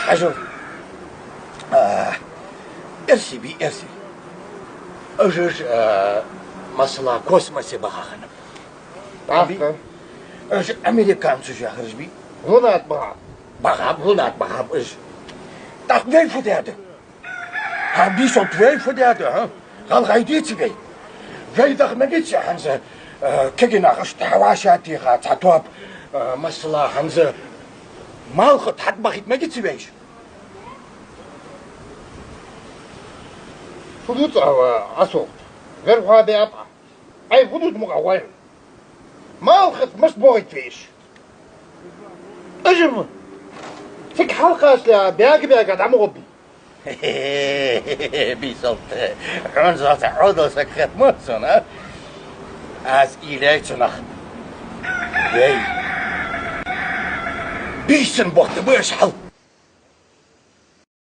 Ажыл эрси эрси. Ыжыж масла космосе бахаханып. Ыж американцы жахыржби. Лунат баҕа. Баҕа лунат баҕа ыж. Так вейфудерды. Бисо твейфудерды, Галгайдицигей. Вейдах мегитсе ханза кегинах штавашатиха цатуап масла ханза малхот хатбахит мегитсивейш. Худут асуқт. Верхуа беапа. Ай худут муқауай. Малхот мыс боғитвейш. Ыжым. Тик халқасля бяг бяг адамғоби. Бисолт Ронзат Родосак Мутсон, а? Аз илечнах. Вей. Бисен бохты бышал.